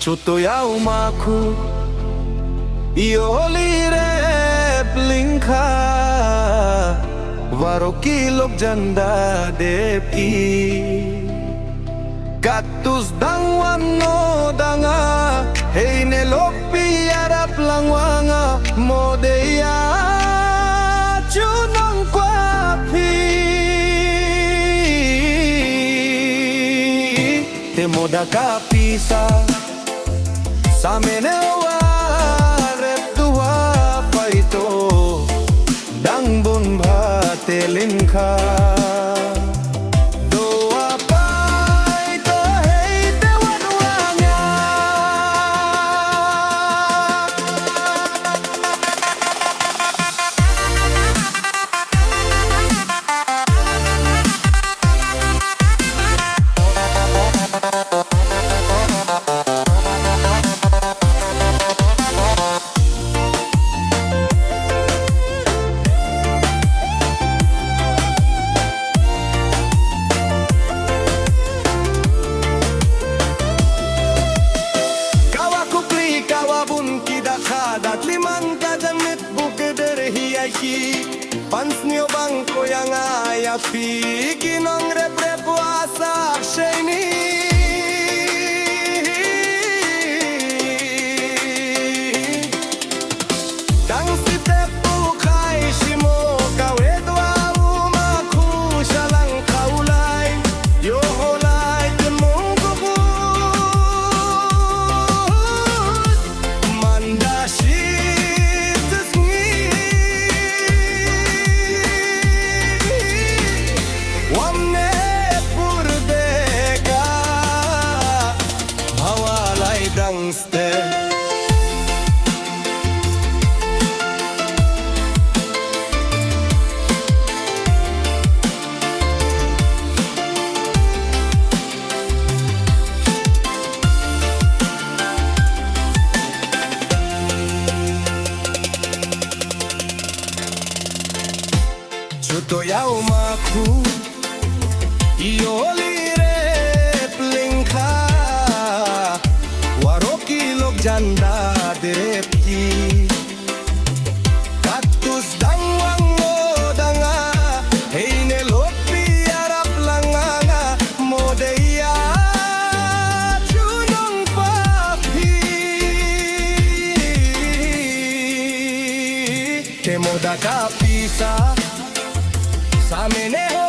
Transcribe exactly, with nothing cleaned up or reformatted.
Chuto ïa u Makhu, ïoh lirep lyngkha, waroh ki lok jan da dep ki. Katto sdang wan no da nga, hei ne lok phi ïarap lang wa nga, mo dei ïa chu nongkwah phi. Te mo da ka pisa, sa mene wa rep dua paito, dang bun bha te lyngkha. Dua paito hei te wan wa nga. Kawa kupli kawa bun ki da kha da tliman ka jan mit buke der hi ai ki. Pan snio bang ko ïa nga ïa phi ki nongrep rep wa sa sheini. Dang site pu khai shimo ka wet wa u Makhu shalang ka u lai. Ïoh ho lai ken mung ko bus. Manda shi tsngi. Wam ne pur de ka. Hawa lai dang ste. Chuto ïa u Makhu, ïoh lirep lyngkha, waroh ki lok jan da dep ki. Katto sdang wan no da nga, hei ne lok phi ïarap lang wa nga, mo dei ïa chu nongkwah phi. Te mo da ka pisa, sa mene ho